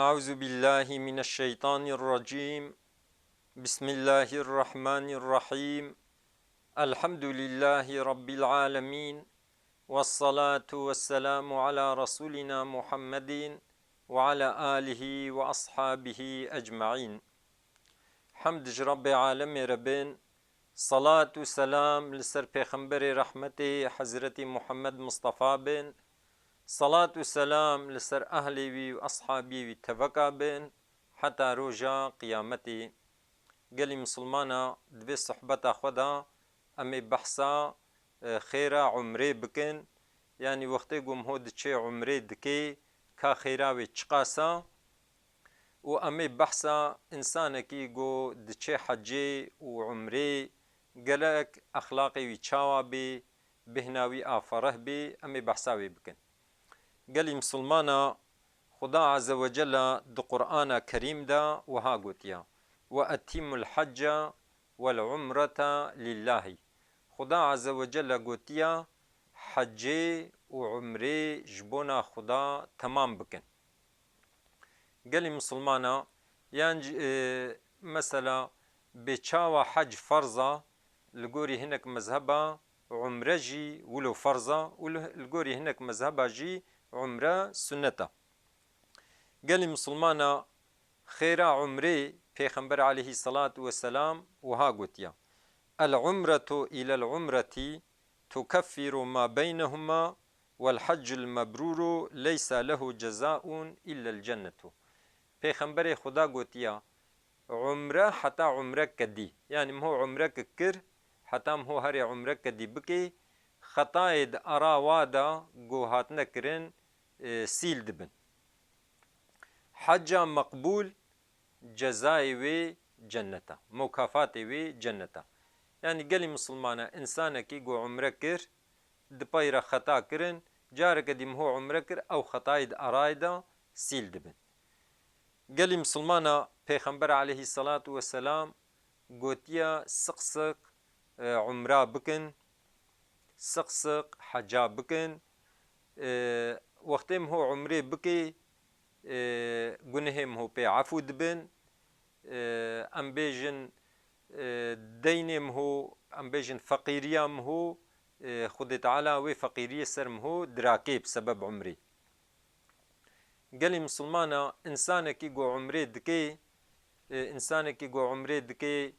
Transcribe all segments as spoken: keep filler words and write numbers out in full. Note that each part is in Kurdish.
أعوذ بالله من الشيطان الرجيم. بسم الله الرحمن الرحيم. الحمد لله رب العالمين. والصلاة والسلام على رسولنا محمد وعلى آله وأصحابه أجمعين. Hemd ji Rabbê alemê re bin. Salat û selam li ser Pêxemberê rehmetê Hezretî Muhammed Mustafa bin. Salat û selam li ser ehlê wî û eshabiyê wî teveka bin heta roja qiyametê. Gelî misilmana, di vê sohbeta xwe de em ê behsa, e, xêra umrê bikin. Yanî wextê ku miho diçê umrê dikê, ka xêra wê çiqas e? Û em ê behsa însanekî ku diçê hecê û umrê, gelek exlaqê wî çawa bê, bêhna wî a fereh bê, em ê behsa wê bikin. Gelî misilmana, Xuda Azze ve Celle di Qur'ana Kerîm de wiha gotiye, "Ve etimul hecce vel umrete lillahi." Xuda Azze ve Celle gotiye, "Hecê û umrê ji bona Xuda temam bikin." Gelî misilmana, yan jî, e, mesela, bê çawa hec ferz a, li gorî hinek mezheba umre jî wilo ferz a û li, li gorî hinek mezheba jî umre sunnet a. Gelî misilmana, xêra umrê Pêxember aleyhisselatu vesselam wiha gotiye, "El umretu ilel umreti tukeffiru ma beynehuma vel haccul mebruru leysa lehu cezaun illel cennetu." Pêxemberê Xuda gotiye, "Umre heta umreke dî." Yanî miho umreke kir, heta miho herê umreke dî bikê, xetayê di ara wa de ku hatine kirin, e, sîl dibin. Hecca meqbûl, cezayê wê cennet e, mukafatê wê cennet e. Yanî gelî misilmana, însanekî ku umre kir, di pey re xeta kirin, careke dî miho umre kir, ew xetayê di arayê de sîl dibin. Gelî misilmana, Pêxember aleyhisselatu vesselam gotiye, siq siq, e, umra bikin, siq siq heca bikin. E, wextê miho umrê bikê, e, gunehê miho pê efû dibin. E, em bêjin, e, deynê miho, em bêjin feqîriya miho, e, Xwedê Teala wê feqîriyê ser miho dirakê bi sebeb umrê. Gelî misilmana, însanekî ku umrê dikê, e, însanekî ku umrê dikê,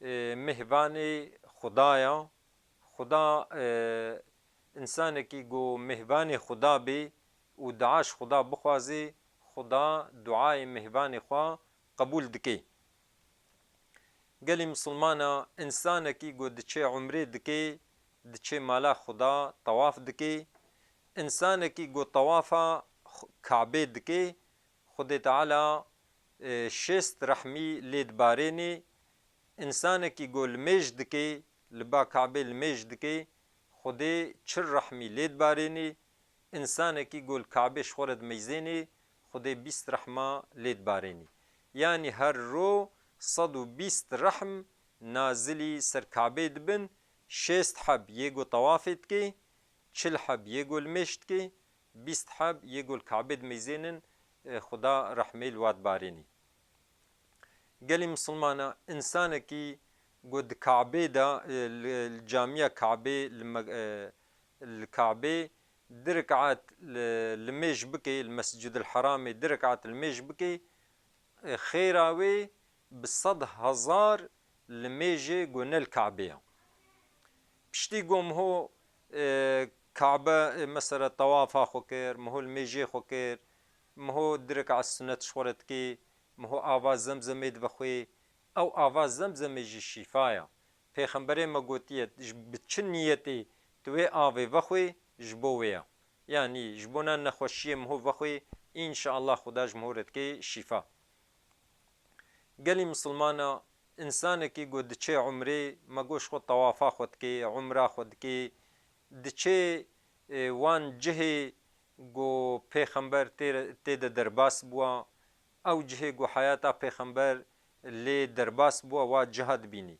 e, mêhvanê Xuda ya. Xuda, e, însanekî ku mêhvanê Xuda bê û dua ji Xuda bixwazê, Xuda duayê mêhvanê xwe qebûl dikê. Gelî misilmana, însanekî ku diçe umrê dikê, diçe mala Xuda tawaf dikê. Însanekî ku tawafa Xu-, Kabê dikê, Xwedê Teala, e, şêst rehmî lê dibarênê. Însanekî ku limêj dikê, li ba Kabê limêj dikê, Xwedê çil rehmî lê dibarênê. Însanekî ku li Kabê ji xwe re dimeyzênê, Xwedê bîst rehma lê dibarênî. Yanî her ro sed û bîst rehm nazilî ser Kabê dibin, şêst heb yê ku tawafê dikê, çil heb yê ku limêj dikê, bîst heb yê ku li Kabê dimeyzênin, e, Xuda rehmê li wa dibarênî. Gelî misilmana, însanekî ku di Kabê de, e, li, li camiya Kabê, li me-, e, li Kabê du rekat li, limêj bikê, li Mescîdil Heramê du rekat limêj bikê, e, xêra wê bi sed hezar limêjê ku ne li Kabê ye. Piştî ku miho, e, Kabe, e, mesela tawafa xwe kir, miho limêjê xwe kir, miho du rekat sunet ji xwe re dikê, miho ava Zemzemê divexwê, ew ava Zemzemê jî şîfa ye. Pêxemberê me gotiye, ji, bi çi niyetê tu wê avê vexwê, ji bo wê ye. Yanî ji bona nexweşiyê miho vexwê, înşeallah Xuda ji miho re dikê şîfa. Gelî misilmana, însanekî ku diçe umrê, me got ji xwe tawafa xwe dikê, umra xwe dikê, diçe, e, wan cihê ku Pêxember tê, tê de derbas bûwa, ew cihê ku heyata Pêxember lê derbas bûwa, wa ciha dibînî.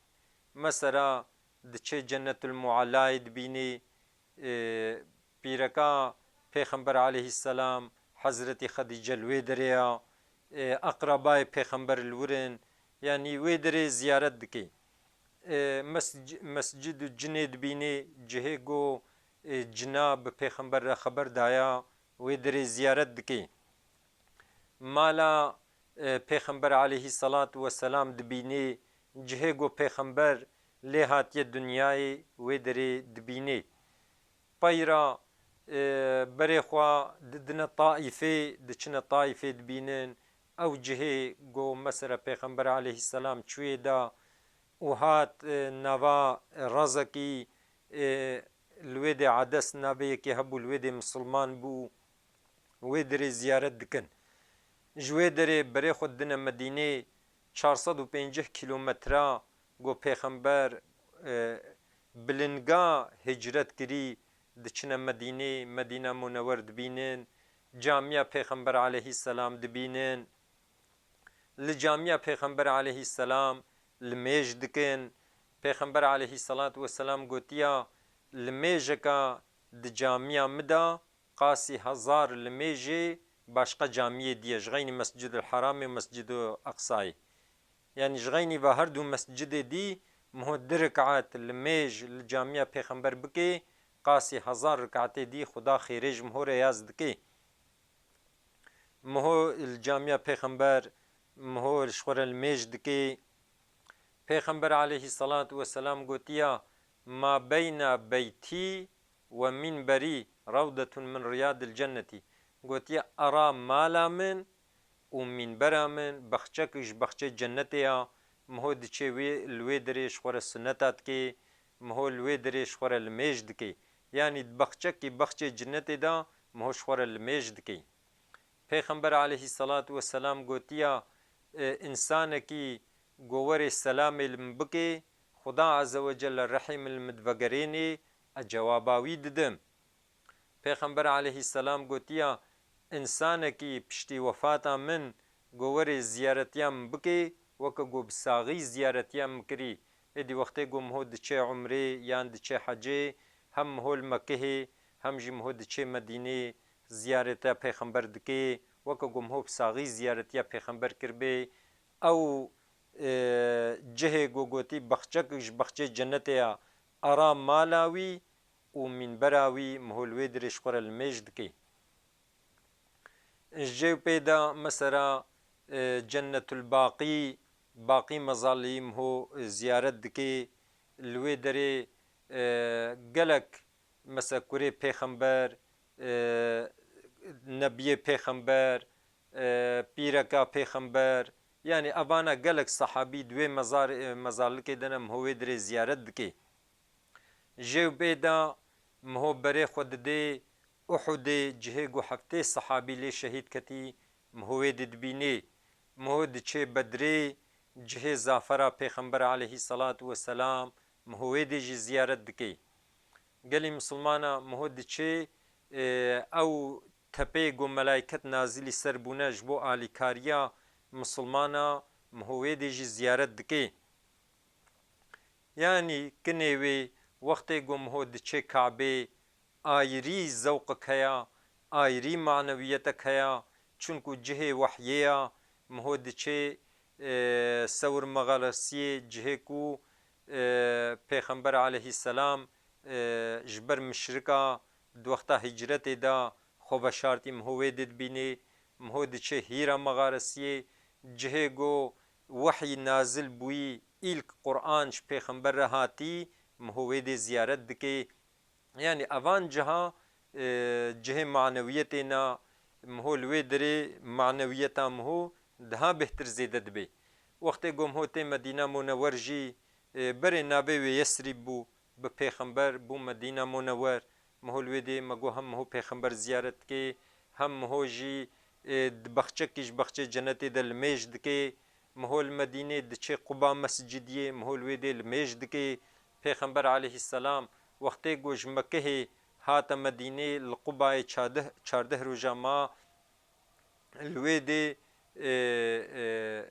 Mesela diçe Cennetul Muallayê dibînî, e, pîreka Pêxember aleyhisselam, Hezretî Xedîce li wê derê ya, e, eqrebayê Pêxember li wir in, yanî wê derê ziyaret dikê. E, mesc-, mescid û cinê dibînê, cihê ku, e, cina bi Pêxember re xeber daya, wê derê ziyaret dikê. Mala, e, Pêxember aleyhî selat we selam dibînê, cihê ku Pêxember lê hatiye dinyayê, wê derê dibînê. Peyra, e, berê xwe didine Taîfê, diçine Taîfê dibînin. Ew cihê ku mesela Pêxember aleyhî selam çûyê de û hat, e, nava, e, razekî, e, li wê dê Ades navê yekê hebû, li wê dê misilman bû, wê derê ziyaret dikin. Ji wê derê berê xwe didine Medînê, çar sed û pêncî kîlometra ku Pêxember, e, bi linga hicret kirî, diçine Medînê, Medîna Munewer dibînin, camiya Pêxember aleyhî selam dibînin. Li camiya Pêxember aleyhî selam limêj dikin. Pêxember aleyhî selat we selam gotiya, limêjeka di camiya min de qasî hezar limêjê başqa camiyê dî ye, ji xeynî Mescidul Heramê û Mescidul Eqsayê. Yanî ji xeynî va her du mescidê dî, miho di rikaet limêj li camiya Pêxember bikê, qasî hezar rikaetê dî Xuda xêrê ji miho re yaz dikê. Miho li camiya Pêxember, miho ji xwe re limêj dikê. Pêxember aleyhî selat we selam gotiya, "Ma beyna beytî we mînberî rewdetun min riyadil cennetî." Gotiye, "Ara mala min û mînbera min bexçek ji bexçê cennetê ya." Miho diçê wê, li wê derê ji xwe re suneta dikê, miho li wê derê ji xwe re limêj dikê. Yanî di bexçekî bexçê cennetê de miho ji xwe re limêj dikê. Pêxember aleyhî selat we selam gotiya, e, "Însanekî ku werê selamê li min bikê, Xuda Azze ve Celle rehê min li min divegerênê, ez cewaba wî didim." Pêxember aleyhî selam gotiya, "Însanekî piştî wefata min ku werê ziyaretiya min bikê, weke ku bi saxî ziyaretiya min kirî." Êdî wextê ku miho diçê umrê yan diçê hecê, hem miho li Mekihê, hem jî miho diçê Medînê, ziyareta Pêxember dikê, weke ku miho bi saxî ziyaretiya Pêxember kiribê, ew, e, cihê ku gotî bexçek ji bexçê cennetê ya, ara mala wî û mînbera wî miho li wê dirê ji xwe re limêj dikê. Ji cê û pê de mesela, e, Cennetul Baqî, Baqî mezalî miho, e, ziyaret dikê, li wê derê, e, gelek mesela kurê pêxember, e, nebiyê pêxember, e, pîreka pêxember, yanî evana gelek sehabî di wê mezar-, e, mezarlikê de ne miho wê dirê ziyaret dikê. Jê û bê de miho berê xwe didê Uhudê, cihê ku heftê sehabî lê şehîd ketî, miho wê dê dibînê. Miho diçê Bedrê, cihê zafera Pêxember aleyhî selatu we selam, miho wê dê jî ziyaret dikê. Gelî misilmana miho diçê, e, ew tepê ku melayket nazilî ser bûne ji bo alîkariya misilmana, miho wê dê jî ziyaret dikê. Yanî kinê wê wextê ku miho diçê Kabê, ayrî zewqek heya, ayrî manewiyetek heya, çunku cihê wehyê ya, miho diçê, e, Sewr Mexaresiyê, cihê ku, e, Pêxember aleyhî selam, e, ji ber mişrika di wexta hicretê de xwe veşartî, miho wê dê dibînê, miho diçê Hîra Mexaresiyê, cihê ku wehyî nazil bûyî, îlk Quran ji Pêxember re hatî, miho wê dê ziyaret dikê. Yanî evan ciha, e, cihê manewiyetê ne, miho li wê dirê manewiyeta miho daha bêhtir zêde dibe. Wextê ku miho tê Medîna Munewer jî, e, berê navê wê Yesrîb bû, bi Pêxember bû Medîna Munewer. Miho li wê dê me got hem miho Pêxember ziyaret dikê, hem miho jî, e, di bexçekî ji bexçê cenetê de limêj dikê. Miho li Medînê diçê Quba Mescidiyê, miho li wê dê limêj dikê. Pêxember aleyhisselam wextê ku ji Mekehê hate Medînê, li Qubayê çadeh, çardeh roja ma, li wê dê, e, e,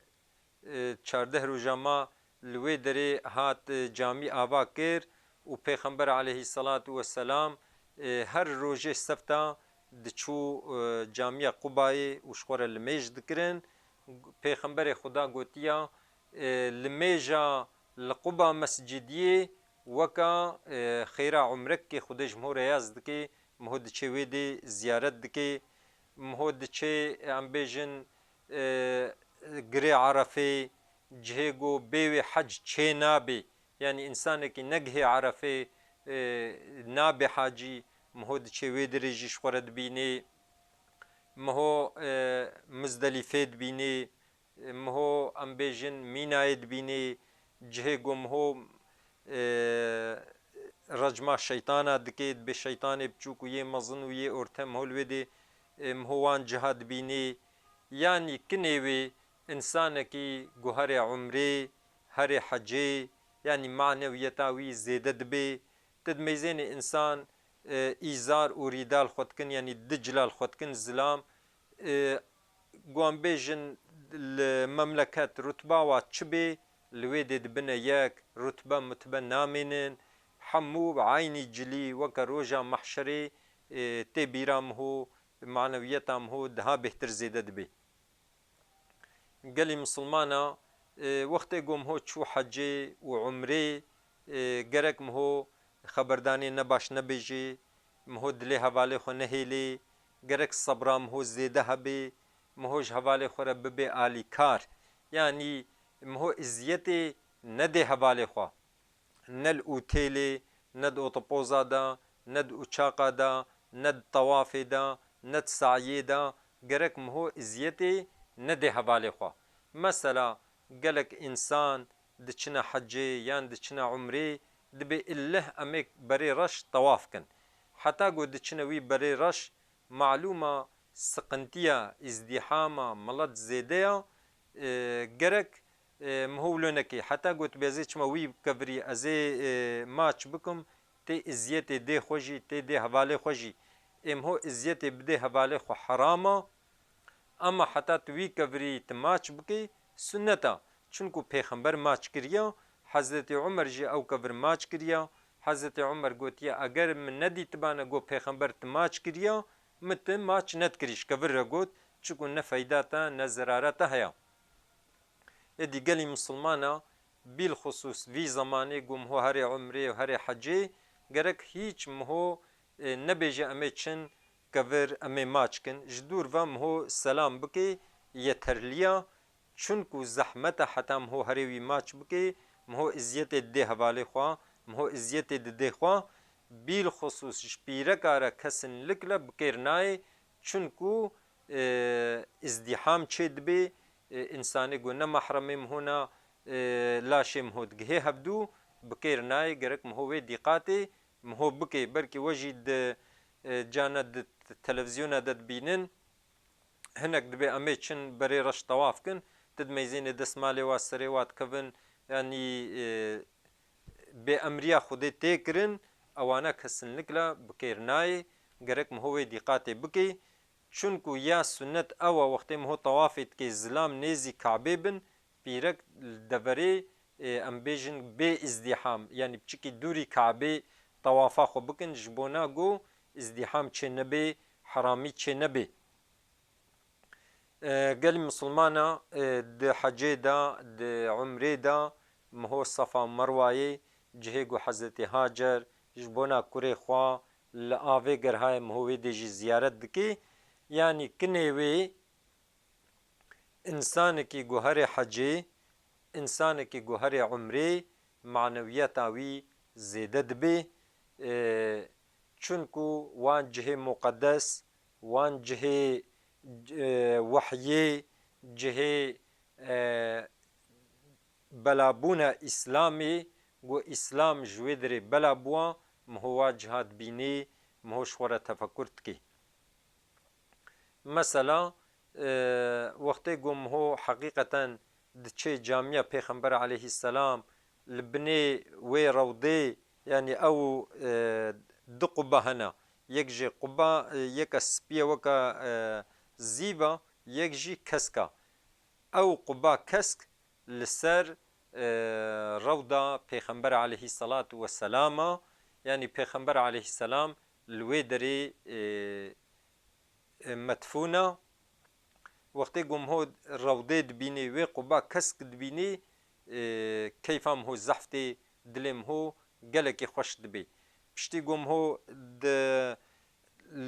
e, çardeh roja ma li wê derê hat, e, camî ava kir û Pêxember aleyhisselatu vesselam, e, her rojê sefta diçû, e, camiya Qubayê û ji xwe re limêj dikirin. Pêxemberê Xuda gotiya, e, li mêja li quba mescidiyê weka, e, xêra umrekê Xwedê ji miho reyaz dike, miho diçê wê dê ziyaret dike, miho diçê, em bêjin, e, girê Erefê, cihê ku bê wê hec çê nabê, yanî însanekî negihê Erefê, e, nabê hacî, miho diçê wê dirê jî ji xwe re dibînê, miho, e, Muzdelîfê dibînê, miho, em bêjin, Mînayê dibînê, cihê ku miho, e, recma şeytana dike, dibê şeytanê biçûk û yê mezin û yê orte miho li wê dê, e, miho wan ciha dibînê. Yanî kinê wê însanekî ku herê umrê, herê hecê, yanî manewiyeta wî zêde dibe. Ti dimeyzênê însan, e, îzar û rîda li xwe dikin, yanî di cila li xwe dikin, zilam, e, ku em bêjin li memleket rutba wa çi bê, li wê dê dibine yek, rutbe mutbe namênin, hemû eynî cilî weke roja mehşerê, e, tê bîra miho, manewiyeta miho daha bêhtir zêde dibe. Gelî misilmana, e, wextê ku miho çû hecê û umrê, e, gerek miho xeberdanê nebaş nebêjê, miho dilê hevalê xwe nehêlê, gerek sebra miho zêde hebê, miho ji hevalê xwe re bibê alîkar. Yanî miho eziyetê nedê hevalê xwe. Ne li otêlê, ne di otopoza de, ne di uçaqa de, ne di tewafê de, ne di seyê de, gerek miho eziyetê nedê hevalê xwe. Mesela, gelek însan diçine hecê yan diçine umrê, dibê illeh em ê berê reş tewaf kin. Heta ku diçine wî berê reş, malûma siqintiya, îzdîhama, milet zêde ya, e, gerek, e, miho wilo nekê. Heta got, "Bê ez ê çima wî kevirî ez ê, e, maç bikim, tê eziyetê dê xwe jî, tê dê hevalê xwe jî." Ê miho eziyetê bidê hevalê xwe heram a, ama heta tu wî kevirî tu maç bikî, sunnet a. Çunku Pêxember maç kiriya, Hezretî Umer jî ew kevir maç kiriya. Hezretî Umer gotiye, "Eger min nedîtibane got Pêxember tu maç kiriya, min tu maç nedikirî." Ji kevir re got, çunku ne feyda te, ne zerara te heye. Êdî gelî misilmana, bîlxusûs vî zemanê ku miho herê umrê û herê hecê, gerek hîç miho, e, nebêje em ê çin kevir, em ê maç kin. Ji dûr ve miho selam bike, yeterliya, çunku zehmet e heta miho herê wî maç bike, miho eziyetê didê hevalê xwe, miho eziyetê didê xwe. Bîlxusûs ji pîreka re kesinlikle bi kêr nayê, çunku, e, îzdîham çê dibê, e, însanê ku ne mehremê miho na, e, laşê miho digihê hevdû, bi kêr nayê, gerek miho wê dîqatê miho bike. Belkî we jî di, e, cana di t-, televîzyona de dibînin, hinek dibê em ê çin berê reş tewaf kin, ti dimeyzênê destmalê wa serê wa dikevin, yanî, e, bê emriya Xwedê tê kirin, ewana kesinlikle bi kêr nayê, gerek miho wê dîqatê bike. Çunku ya sunnet ew e, wextê miho tewafê dikê, zilam nêzî Kabê bin, pîrek li deverê, e, em bêjin bê îzdîham, yanî biçikî dûrî Kabê tewafa xwe bikin, ji bona ku îzdîham çê nebê, heramî çê nebê. E, gelî misilmana, e, di hecê de, di umrê de, miho Sefa Merwayê, cihê ku Hezretî Hacer ji bona kurê xwe li avê gerhaye, miho wê dê jî ziyaret dikê. Yanî kinê wê, însanekî ku herê hecê, însanekî ku herê umrê, manewiyeta wî zêde dibe. E, çunku wan cihê muqedes, wan cihê, e, wehyê, cihê, e, belabûna Îslamê, ku Îslam ji wê dirê bela bûwa, miho wa ciha dibînê, miho ji xwe re tefekur dikê. Mesela, e, wextê ku miho heqîqeten diçê camiya Pêxember aleyhisselam, li binê wê rewdê, yanî ew, e, du quba hene. Yek jê quba, e, yeke spî ye weke, e, zîv e, yek jî kesk e. Ew quba kesk li ser, e, rewda Pêxember aleyhisselatu vesselam a, yanî Pêxember aleyhisselam li wê derê, e, e, medfûn e. Wextê ku miho rewdê dibînê, wê quba kesk dibînê, e, keyfa miho zehf tê, dilê miho gelekî xweş dibê. Piştî ku miho di,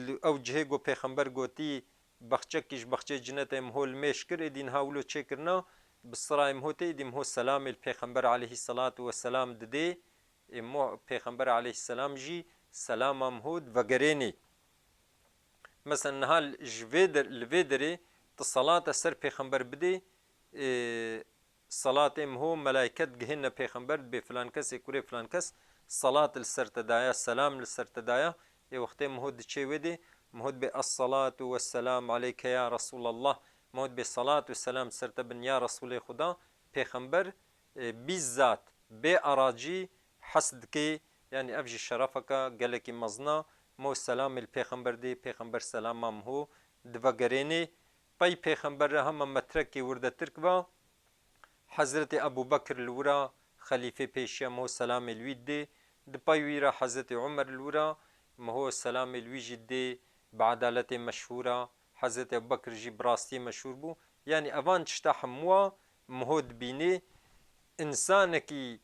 li ew cihê ku pêxember gotî, bexçekî ji bexçeyê cinetê miho li mêj kir, êdî niha wilo çêkirina, bi sirayê miho tê, êdî miho selamê li pêxember aleyhisselatu vesselam didê, ê miho pêxember aleyhisselam jî selama miho divegerênê. Mesela niha li, ji vê der, li vê derê tu salata ser pêxember bidê, e, salatê miho melayket gihêne pêxember, dibê filan kesê kurê filan kes salat li ser te daya, selam li ser te daya. Ê wextê miho diçê wê dê, miho dibê, "Es-salatu wes-selamu aleyke ya Resulallah." Miho dibê, "Salat û selam ser te bin ya Resulê Xuda." Pêxember, e, bîzzat bê aracî hes dikê, yanî ev jî şerefeke gelekî mezin a. Miho selamê li pêxember dê, pêxember selama miho divegerênê. Pey pêxember re hema metrekê wirdetir kiva, Hezretê Ebû Bekir li wira xelîfê pêşiya miho selamê li wî didê, di pey wî re Hezretê Umer li wira miho selamê li wî jî didê, bi edaletê meşhûr a, Hezretê Ebû Bekir jî bi rastiyê meşhûr bû. Yanî evan tişta hemûa miho dibînê, însanekî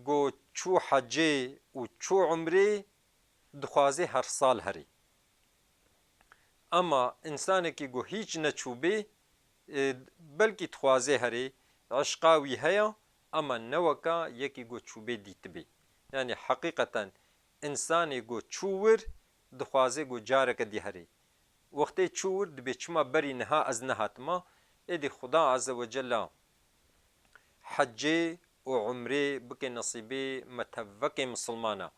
ku çû hecê û çû umrê dixwazê her sal herê. Ema însanekî ku hîç neçûbê, e, belkî dixwazê herê, eşqa wî heye, ema ne weka yekî ku çûbê dîtibê. Yanî heqîqeten însanê ku çû wir dixwazê ku careke dî herê. Wextê çû wir dibê çima berî niha ez nehatima, êdî Xuda Azze ve Cella hecê û umrê bike nesîbê me tevvekê misilmana.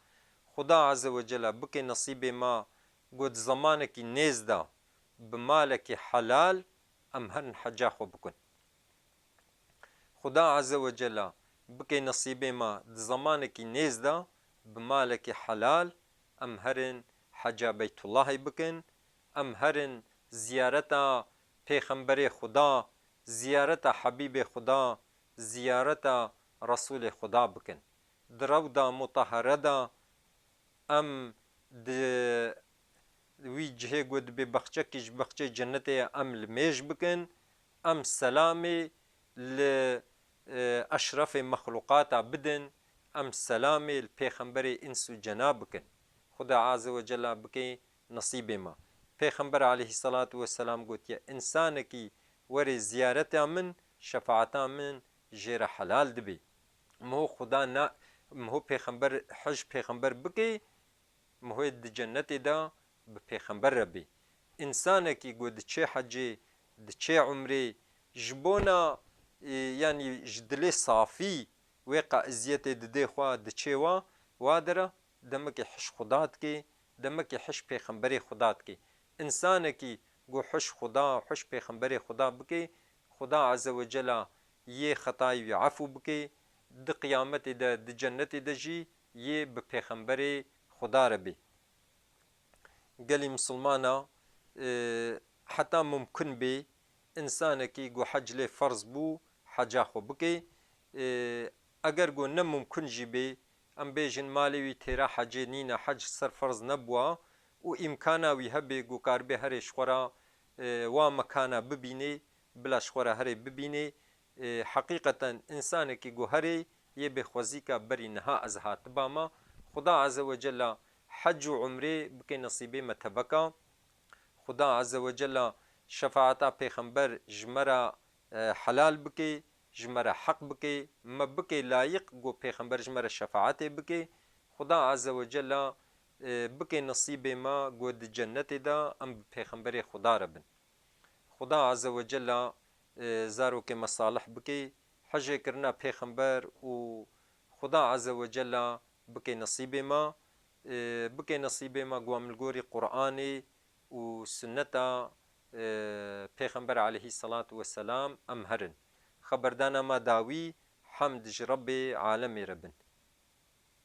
Xuda Azze ve Cella bike nesîbê me ku di zemanekî nêz de bi malekî helal em herin heca xwe bikin. Xuda Azze ve Cella bike nesîbê me di zemanekî nêz de bi malekî helal em herin heca Beytullahê bikin, em herin ziyareta Pêxemberê Xuda, ziyareta Habîbê Xuda, ziyareta Resûlê Xuda bikin. Di rewda mutahhere de em di wî cihê ku dibê bexçekî ji bexçeyê cennetê ye, em li mêj bikin, em selamê li, e, eşrefê mexlûqata bidin, em selamê li pêxemberê îns û cena bikin. Xuda Azze ve Cella bike nesîbê me. Pêxember aleyhisselatu vesselam gotiye, însanekî were ziyareta min, şefaeta min jê re helal dibe. Miho Xuda na, miho pêxember, hej pêxember bike, mihoyê di cennetê de bi pêxember re bê. Însanekî ku diçê hecê, diçê umrê, ji bona, e, yanî ji dilê safî wê qe eziyetê didê xwe, diçê wa, wa dera, demekê hej Xuda dikê, demekê hej pêxemberê Xuda dikê. Însanekî ku hej Xuda, hej pêxemberê Xuda bikê, Xuda Azze ve Cella yê xetayê wî efû bikê, di qiyametê de, di cennetê de jî yê bi pêxemberê Xuda re bê. Gelî misilmana, e, heta mumkin bê, însanekî ku hec lê ferz bû, heca xwe bike. E, eger ku ne mumkin jî bê, em bêjin malê wî têra hecê nîne, hec ser ferz nebûa û îmkana wî hebe ku karibê herê ji xwe re, e, wa mekana bibînê, bila ji xwe re herê bibînê. E, heqîqeten însanekî ku herê yê bêxwezîka berî niha ez hatibama. Xuda Azze ve Cella hec û umrê bike nesîbê me teveka. Xuda Azze ve Cella şefaeta pêxember ji me re, e, helal bike, ji me re heq bike, me bike layiq ku pêxember ji me re şefaetê bike. Xuda Azze ve Cella, e, bike nesîbê me ku di cennetê de em bi pêxemberê Xuda re bin. Xuda Azze ve Cella, e, zarokê me salih bike, hejê kirina pêxember û Xuda Azze ve Cella bike nesîbê me, e, bike nesîbê me ku em li gorî Qur'anê û sunneta, e, Pêxember aleyhisselatu vesselam em herin. Xeberdana me dawî, hemd ji Rebbê alemê re bin.